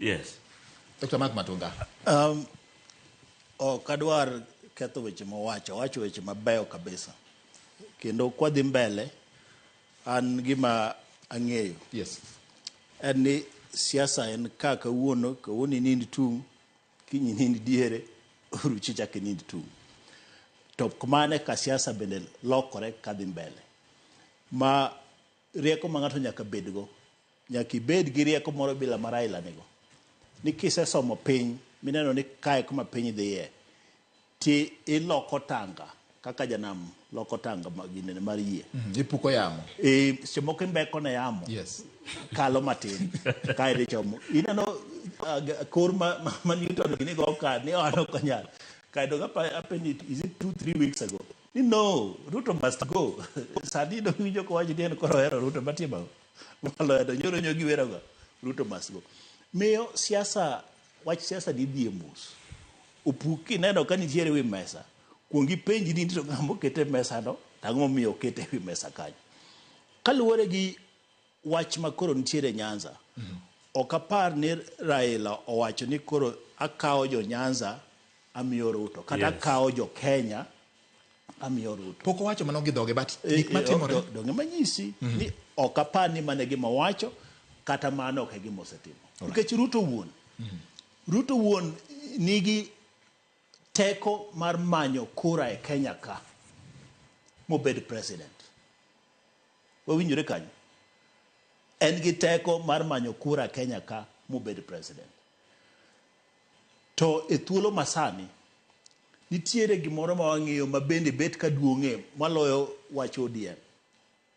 Yes. Dr. Mark Matunga. Ok adwar ketho weche mowacho, owacho weche mabeyo kabisa. Kendo kwadhi mbele, an gima ang'eyo en ni siasa en ka kawuono, kawuono inind tung', kiny inind diere, oruchi chak inind tung'. To mane ka siasa bende lokore kadhi mbele. Ma rieko ma ng'ato nyaka bedgo, nyaka ibed gi rieko moro bila ma Raila nigo. Ni kisesomo piny, mineno ni kae kuma piny dhiye, ti iloko tanga kaka janam loko tanga ginene mar yie. Ipuko yamo. E, seche moko imbeko ne yamo. Kalo matin. Kae to ichomo. Ineno kor ma Newton gini go ka ni an ok anyal. Kae to apenji, is it 2-3 weeks ago? Ni no, Ruto must go. Sani dong iwinjo kowacho ni en koro ohero Ruto matimo ang'o? Maloyo to nyoro nyo giwero go. Ruto must go. Miyo siasa, wach siasa ni dhie mos. Opuk kineno ka nitiere wi mesa, kuong ipenji ni to ng'ama okete e mesa no, to ang'o momiyo okete e wi mesa kanyo. Kaluwore gi wach ma koro nitiere Nyanza, ok apar ni Raila owacho ni koro akawo jo Nyanza amiyo Ruto, kata akawo jo Kenya amiyo Ruto. Pok owacho mano gi dhoge, but gik matimore. Donge manyisi ni ok apar ni mano e gima owacho, kata mano ok e gima osetimo. Nikech Ruto wuon, Ruto wuon nigi teko mar manyo kura e Kenya ka mobed president. Wawinjore kanyo? En gi teko mar manyo kura Kenya ka mobed president. To e thuolo masani, nitiere gimoro ma wang'iyo ma bende bet ka duong'e maloyo wach ODM.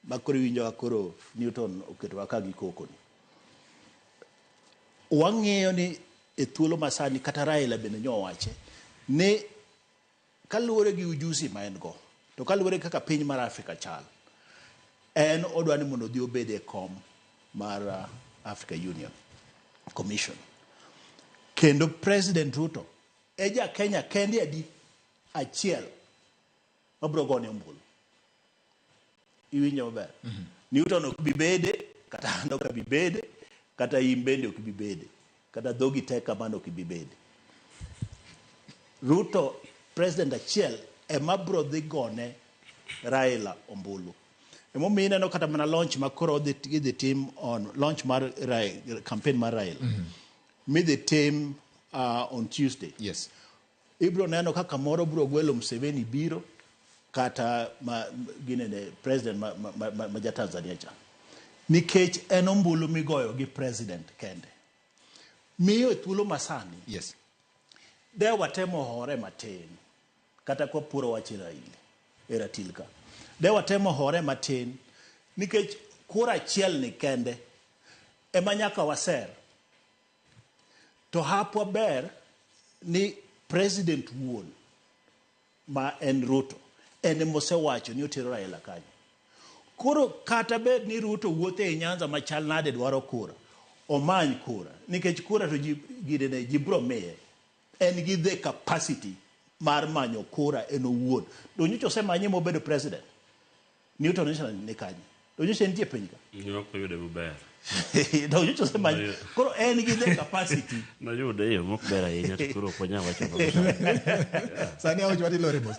Ma koro iwinjo ka koro Newton oketowa ka gi koko ni. Wang'iyo ni e thuolo masani kata Raila bende nyo owache ni kaluwore gi ujuzi ma en go, to kaluwore gi kaka piny mar Afrika chal, en odwa ni mondo odhi obed e kom mar Africa Union Commission. Kendo President Ruto e ja Kenya kende adi achiel mabiro gone ombulu. Iwinjo maber? Newton ok bi bede, kata an ok abi bede, kata in bende ok bi bede, kata dhogi tek kamano ok bi bede. Ruto president achiel ema biro dhi gone Raila ombulu. Emomiyo ineno kata mana launch ma koro idhi tim on launch mar Raila, campaign mar Raila. Midhi tim on Tuesday. Ibiro neno kaka moro biro gwelo Museveni biro kata ma ginene president ma ja Tanzania cha. Nikech en ombulu migoyo gi president kende. Miyo e thuolo masani. De watemo hore matin kata kwa puro wach Raila e ratil ka. De watemo hore matin nikech kura achiel ni kende ema nyaka waser. To hapwa ber ni president wuon ma en Ruto en emosewacho ni otero Raila kanyo. Koro kata bed ni Ruto wuotho e Nyanza machal nade dwaro kura, omany kura nikech kura to ji ginene ji bro miye. En gi the capacity mar manyo kura en owuon. To nyocha osemanye mobedo president. Newton nyocha ni kanye? To nyocha entie piny ka. Ne ok oyude maber. To nyocha osemanye. Koro en gi the capacity. Noyude e yo mok ber ahinya to koro ok wanyal wacho maber. Sani awacho wati lore mos.